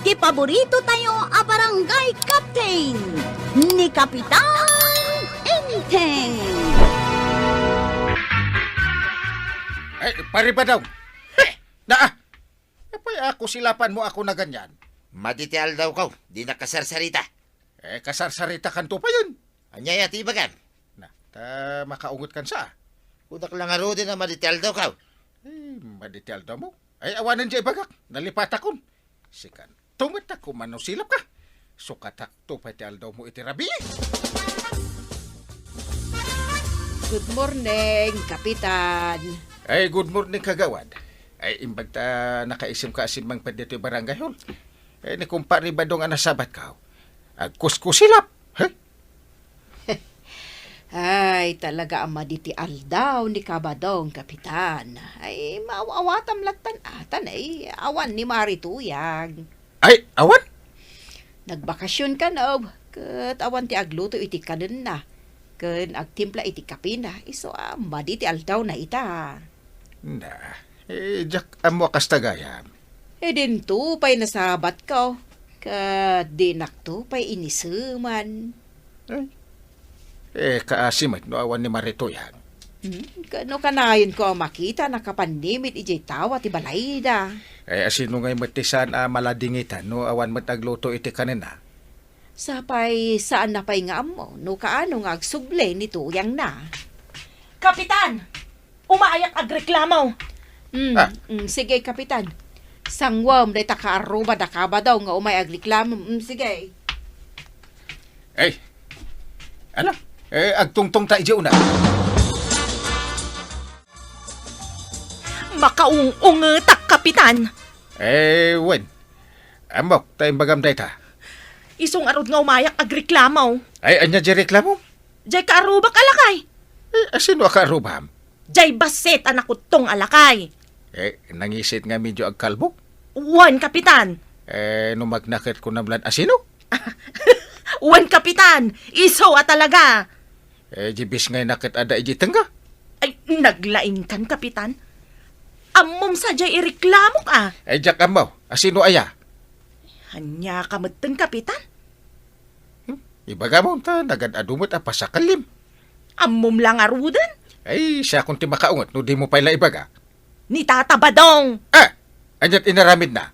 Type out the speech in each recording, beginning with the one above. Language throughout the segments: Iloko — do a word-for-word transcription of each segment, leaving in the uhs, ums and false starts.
Ti paborito tayo a barangay captain, ni Kapitan Enteng. Ay, pare Badong. Naa, apay a kusilapanmo ako a ganyan? Madi ti aldawko, dinak kasarsarita. Eh, kasarsaritakanto payen. Ania ti ibagam? Na, ta makaungetkan sa. Kunak la ngaruden a madi ti aldawko. Eh, madi ti aldawmo? Ay, awanen diay ibagak. Nalipatakon. Sikanto met a kuman no silapka. Sukatakto pay ti aldawmo iti rabii. Good morning, Kapitan. Ay, good morning, Kagawad. Ay, imbag ta nakaisemka a simmangpet ditoy barangay hall. Eh, ni kumpare Badong a nasabatko, agkuskusilap. He? Ay, talaga a madi ti aldaw ni Kabadong, Kapitan. Ay, maaw-awatam lattan atan, ay, awan ni Mari Tuyang. Ay, awan? Nagbakasyon kano, ket awan ti agluto iti kanenna, ken agtimpla iti kapina, isu a madi ti aldawna ita. Na, eh, diak ammo a kasta gayam. Eh, dinto pay nasabatko, ket dinakto pay iniseman. Ay. Eh, kaasi met no awan ni Mari Tuyang. Hmm, kano kanayonko a makita a nakapannimid idiay tawa ti balayda. Eh, asino ngay met ti saan a maladingitan no awan met agluto iti kanenna? Sapay, saanna pay nga ammo no kaano nga agsubli ni Tuyangna. Kapitan! Umayak agreklamo. Mm, Ah. mm, sige, Kapitan. Sanguem dayta kaarruba da Kabadong nga umay agreklamo. Mm, sige. Eh, ala, eh, agtungtong ta idiay una. Makaung-ungetak, Kapitan. Eh, wen. Ammok, ta imbagam dayta. Isu ngarud nga umayak agreklamo. Ay, ania diay reklamo? Diay kaarrubak a lakay. Eh, asino a kaarrubam? Diay bassit a nakuttong a lakay. Eh, nangisit nga medio agkalbo? Wen, Kapitan. Eh, no magnaket kunam lan asino? Wen, Kapitan. Isu a talaga. Eh, diay bis ngay naket adda idiay tengnga. Ay, naglaingkan, Kapitan. Ammom sadiay ireklamok a. Eh, diak ammo. Asino aya? Ania ka metten, Kapitan? Hmm? Ibagam ta nagad-adu met a pasakallim. Ammom la ngaruden? Ay, siakon ti makaunget no dimo pay la ibaga. Ni Tata Badong. Ah! Aniat inaramidna?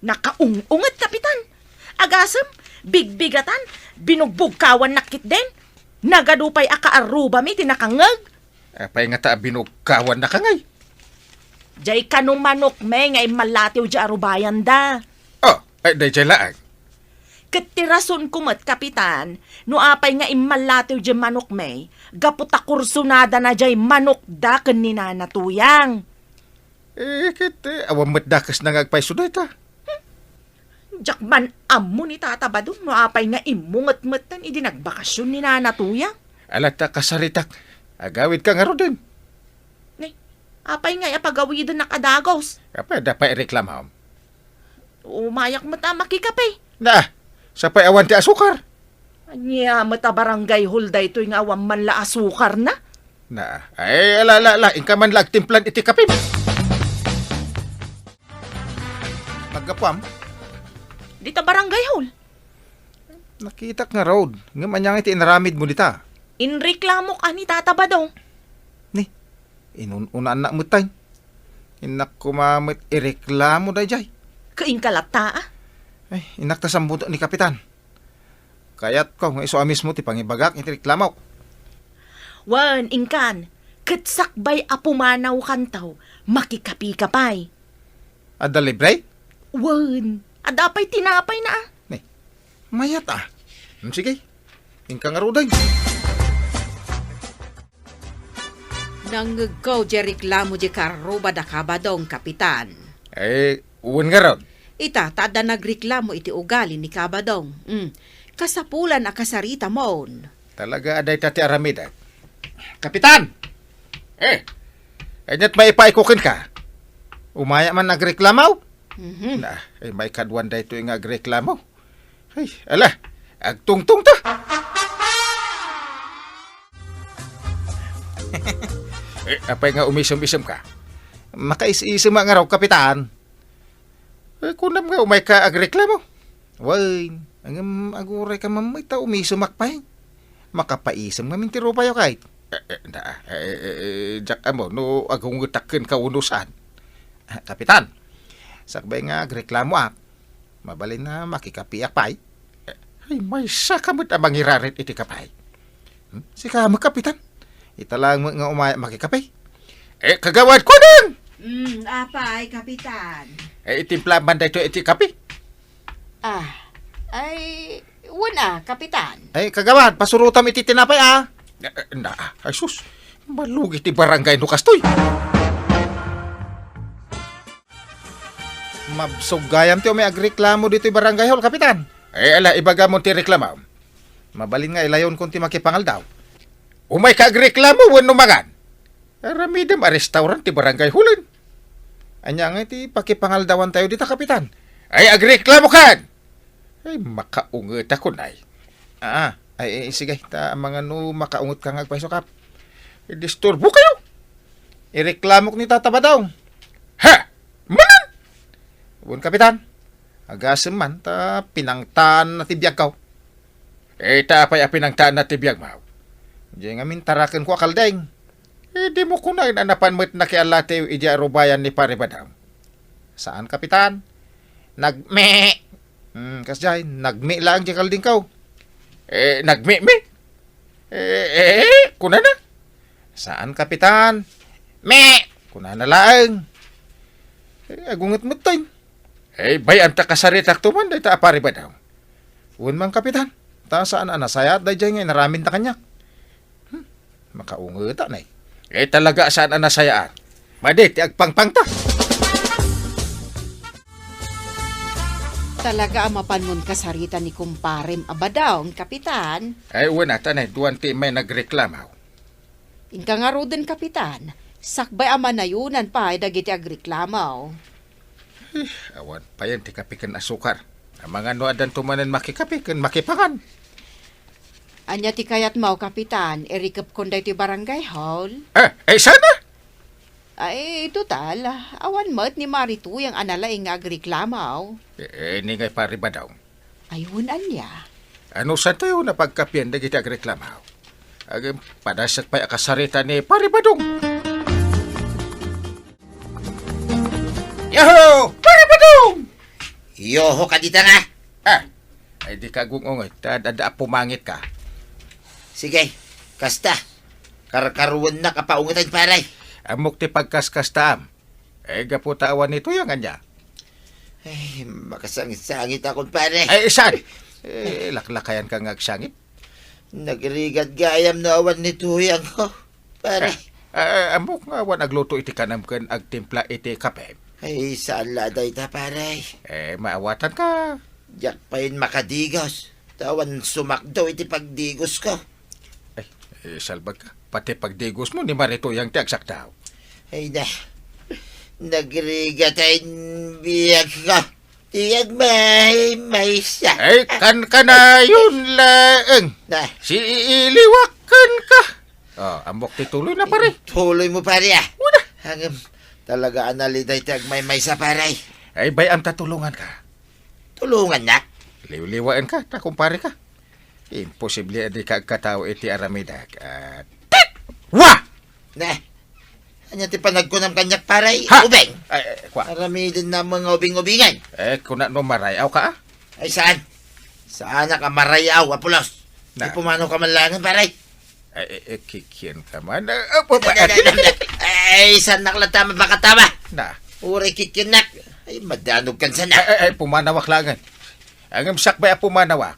Nakaung-unget, Kapitan. Agasem, bigbigatan, binugbugkawannak ketdin. Nagadu pay a kaarrubami ti nakangngeg. Apay ngata a binugkawannaka ngay? Diay kano manokmi nga immallatiw diay arubayanda. Oh, ay, daydiay laeng. Ket ti rasonko met, Kapitan, no apay nga immallatiw diay manokmi, gapu ta kursunadana diay manokda ken ni Nana Tuyang. Eh, ket, eh, awan met dakesna nga agpayso dayta. Diak man ammo ni Tata Badong no apay nga immunget metten idi nagbakasyon ni Nana Tuyang. Ala ta kasaritak, agawidka ngaruden. Ni, apay ngay a pagawidennak a dagus? Apay, adda pay reklamam? Umayak met a makikape. Na, sapay awan ti asukar. Ania met a barangay hall daytoy nga awan man la asukarna? Na, ay, ala, ala, ala, inka man la agtimplan iti kapim. Naggapuam? Dita barangay hall. Nakitak ngarud. Ngem ania ngay ti inaramidmo dita? Inreklamok a ni Tata Badong. Ni, inun-unaannak metten. Innak koma met ireklamo daydiay. Ket inka latta a? Ay, innak ta sambutek ni Kapitan. Kayatko nga isu a mismo ti pangibagak iti reklamok. Wen, inkan, ket sakbay a pumanawkanto, makikapika pay. Adda libre? Wen, adda pay tinapayna a. Ni, mayat a. Hmm, sige, inka ngaruden. Nangngegko diay reklamo diay kaarruba da Kabadong, Kapitan. Eh, wen ngarud? Ita, ta adda nagreklamo iti ugali ni Kabadong. Mm. Kasapulan a kasaritamon. Talaga a dayta ti aramidek. Kapitan! Eh, aniat maipaayko kenka? Umayak man agreklamo? Mhm. Na, ay, maikaduan daytoy nga agreklamo. Ay, ala, agtungtong ta. Eh, apay nga umisem-isem ka? Makais-isem nga raw, Kapitan. Eh, kunam nga umayka agreklamo. Wen, ngem agurayka man met ta umisemak pay. Makapaisem ngamin ti rupayo, kayat. Eh, eh, da, eh, eh, eh, diak ammo no agungetak kenka wenno saan. Ah, Kapitan, sakbay nga agreklamoak, mabalin a makikapiak pay. Eh, ay, maysaka met a mangirarit iti kape. Hmm? Sika met, Kapitan. Ita laeng met nga umay makikape. Eh, Kagawad Kuneng! Hmm, apay, Kapitan? Eh, itimplaam daytoy iti kape. Ah, ay, wen a, Kapitan. Eh, Kagawad, pasurotam iti tinapay, ah. Eh, eh, na, ay sus, malugit ti barangay no kastoy. Mabsog gayam ti umay agreklamo ditoy barangay hall, Kapitan. Eh, ala, ibagam ti reklamo. Mabalin nga ilayonkon ti makipangaldaw. Umayka agreklamo wenno mangan? Aramidem a restaurant ti barangay hallen. Ania ngay ti pakipangaldawantayo dita, Kapitan? Ay, agreklamokan! Ay, makaungetakon ay. Ah, ay, ay, sige, ta amangan no makaungetka nga agpaysukap. Idisturbokayo. Ireklamok ni Tata Badong. Ha? Manen? Wen, Kapitan. Agasem man ta pinangtaanna ti biagko. Eh, ita apay a pinangtaanna ti biagmo? Diay ngamin tarakenko a kaldeng. Eh, dimo kunaen a napan met nakiallatiw idiay arubayan ni Pare Badong. Saan, Kapitan. Nagme. Hmm, kasdiay, nagme laeng diay kaldengko. Eh, nagme-me? Eh, eh, kunana? Saan, Kapitan. Me! Kunana laeng. Eh, agunget met tay. Eh, bay-an ta kasaritakto man dayta a Pare Badong. Wen man, Kapitan. Ta saan a nasayaat daydiay nga inaramidna kaniak. Hmm, makaungetak, nay. Eh, talaga a saan a nasayaat. Madi ti agpangpangta. Talaga a mapanmon kasarita ni kumparem a Badong, Kapitan. Ay, wen a, ta nay, duan ti immay nagreklamo. Inka ngaruden, Kapitan. Sakbay a manayonan pay dagiti agreklamo. Eh, awan payen ti kape ken asukar. Amangan no addanto manen makikape ken makipangan. Ania ti kayatmo, Kapitan? Irikepkon daytoy barangay hall? Eh, eh, sana? Ay, total, awan met ni Mari Tuyang a nalaing nga agreklamo. Eh, eh, ni ngay Pare Badong. Ay, wen ania? Ano santayo napagkapian dagiti agreklamo? Agim, padasek pay a kasarita ni Pare Badong. Yoho! Pare Badong! Yoho ka dita nga? Ah, ay di ka gung-unget, ta adda a pumangit ka. Sige, kasta. Karkaruennak a paungetan, pare. Ammok ti pagkaskastaam. Eh, gapu ta awan ni Tuyang ania? Ay, makasangit-sangit akon, pare. Ay, saan? Eh, laklakayan ka nga agsangit? Nagrigat gayam no awan ni Tuyang ko, pare. Eh, eh, ammok nga awan agluto iti kanam ken agtimpla iti kape. Ay, saan la dayta, pare? Eh, maawatan ka. Diak payen makadigos. Ta awan sumakdaw iti pagdigos ko. Ay, eh, salbag ka. Pati pagdigos mo ni Mari Tuyang ti agsakdaw. Ay na, nagrigat a biag ko. Ti agmaymaysa. Ay, kankanayon laeng. Na. Siiliwak kenka. Oh, ammok ti tuloy na, pare. Tuloy mo, pare, ah. Wala. Hangem, talaga a naliday ti agmaymaysa, pare. Ay, bay-am ta tulongan ka. Tulongannak? Liwliwaen ka, ta kumpare ka. Imposible a di ka agkatao iti aramidek. Ah, tit! Wa! Ne, ania ti panagkunam kaniak, pare? Ha? Ubing? Ay, ay, kwa. Aramiden na mga ubing-ubingan. Eh, kuna no marayaw ka, ah? Ay, saan? Saanak a marayaw, a pulos? Na. Ipumanaw ka man laeng, pare. Ay, eh, eh, kikian ka man. Ah, ah, pa-, pa-, Ay, sanak la tama, baka tama. Na. Uray kikianak. Ay, madanog kan sana. Ay, ay, ay, pumanawak langen. Ngem sakbay a pumanawak,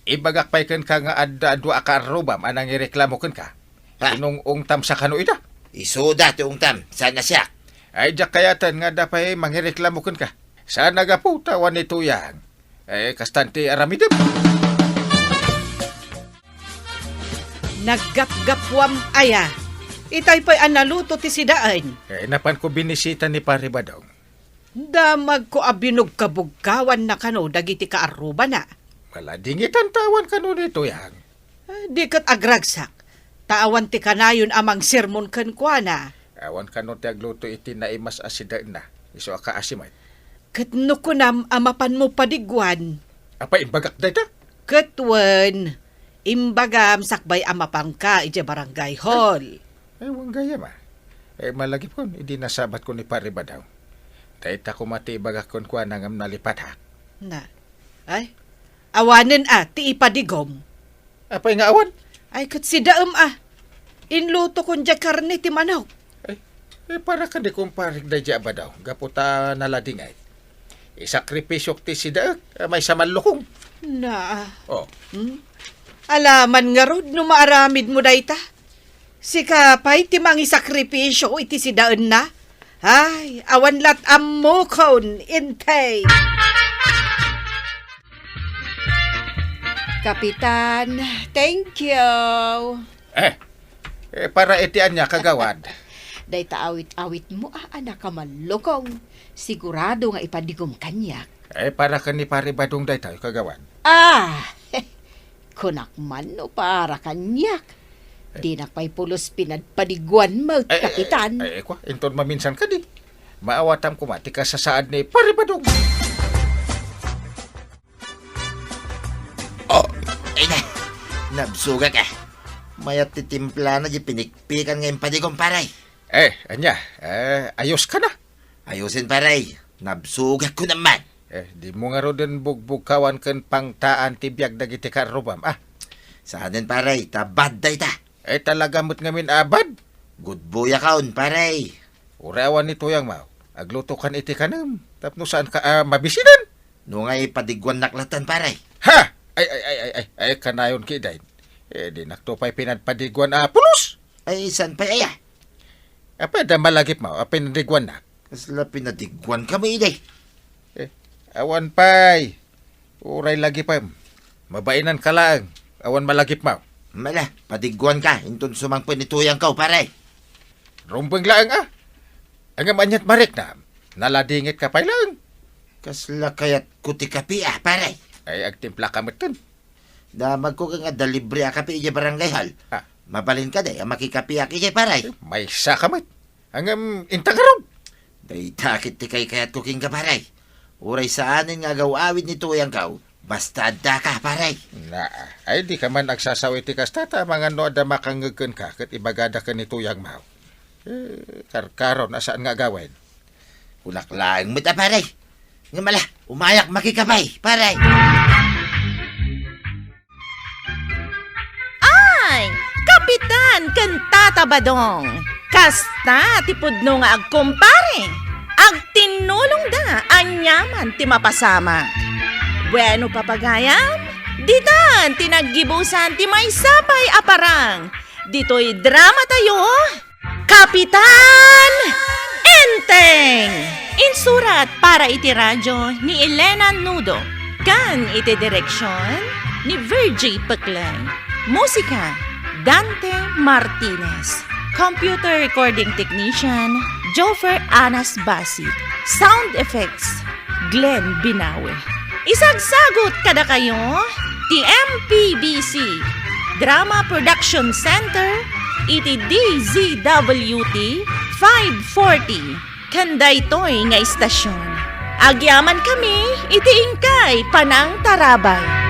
ibagak pay kenka nga adda dua a kaarrubam a nangireklamo kenka. Ha? Inung-ungtam sa kano ida? Isuda ti ungtam, saan a siak? Ay, diak kayaten nga adda pay mangireklamo kenka. Saan a gapu ta awan ni Tuyang. Eh, kastan ti aramidem. Naggapgapuam aya. Itay pay a naluto ti sidaen. Eh, napanko binisita ni Pare Badong. Damagko a binugkabugkawanna kano dagiti kaarrubana. Maladingitan ta awan kano ni Tuyang. Eh, di ket agragsak, ta awan ti kanayon a mangsermon kenkuana. Awan kano ti agluto iti naimas a sidaenna, isu a kaasimen. Ket no kunam a mapanmo padiguan? Apay, imbagak dayta? Ket wen, imbagam sakbay a mapanka idiay barangay hall. Ay, wen gayam a. Eh, malagipkon, idi nasabatkon ni Pare Badaw. Dayta koma ti ibagak kenkuana ngem nalipatak. Na. Ay, awanen a ti ipadigom. Apay nga awan? Ay, ket sidaem a. Inlutokon diay karne ti manok. Ay, eh, para ken ni kumparek daydiay a Badaw, gapu ta naladingay. Isakripisiok ti sidaek, a maysa mallukong. Na. Oh. Hmm? Alaman ngarud no maaramidmo dayta. Sika pay ti mangisakripisio iti sidaenna? Ay, awan lat ammokon, intay. Kapitan, thank you. Eh, eh, para iti ania, kagawad? Dayta awit-awitmo a, a nakamallukong. Sigurado nga ipadigom kaniak. Eh, para ken ni Pare Badong dayta, kagawad. Ah! Kunak man no para kaniak. Eh. Dinak pay pulos pinadpadiguan met, eh, eh, Kapitan. Eh, eh, kwa, inton maminsan kadi. Maawatam koma ti kasasaad ni Pare Badong. Oh, ay na. Nabsugak a. Mayat ti timplana di pinikpikan nga impadigom, pare. Eh, ania? Eh, ayos ka na? Ayusin, pare. Nabsugak ko naman. Eh, dimo ngaruden bugbugkawan ken pangtaan ti biag dagiti karrubam, ah. Saanen, pare, ta bad dayta. Eh, talaga met ngamin a bad? Good boy-akon, pare. Uray awan ni Tuyang Mao, aglutokan iti kanem, tapno saanka a mabisiden. No nga ipadiguannak latan, pare. Ha! Ay, ay, ay, ay, ay, ay, kanayon ki Iday. Eh, dinakto pay pinadpadiguan a pulos. Ay, saan pay aya? Apay, da malagip mo, a pinadiguannak. Kasla pinadiguan kami, Iday. Eh, awan pay. Uray lagipem. Mabainan ka laeng. Awan malagip mo. Mala, padiguan ka, inton sumangpet ni Tuyang Kao, pare. Rumbeng laeng, ah. Ngem aniat mariknam, naladingit ka pay laeng. Kasla kayat ko ti kapi, ah, pare. Ay, agtimpla ka metten. Damagko nga adda libre a kapi idiay barangay hall. Ah. Mabalin ka, day, a makikapiak idiay, pare. Ay, maysa ka met. Ngem, inta ngarud. Dayta ket ti kaykayatko kenka, pare. Uray saanen nga agaw-awid ni Tuyang Kao, basta adda ka, pare. Na, ay, di ka man agsasao iti kasta, ta amangan no adda makangngeg kenka ket ibagada ken ni Tuyang Mao. Eh, karkaron a saan nga agawen. Kunak laeng met a, pare. Ngem ala, umayak makikabay, pare. Ay, Kapitan ken Tata Badong, kasta ti pudno nga agkumpare. Agtinnulongda aniaman ti mapasamak. Bueno, papagayam, ditan ti naggibusan ti maysa pay a parang ditoy drama tayo. Kapitan Enteng! Insurat para iti radyo ni Elena Nudo, ken iti direksyon ni Virgie Peclay. Musika, Dante Martinez. Computer recording technician, Jofer Anas Basit. Sound effects, Glenn Binawe. Isagsagut kadakayo ti M P B C Drama Production Center iti D Z W T five forty ken daytoy nga istasyon. Agyaman kami iti inkay panangtarabay.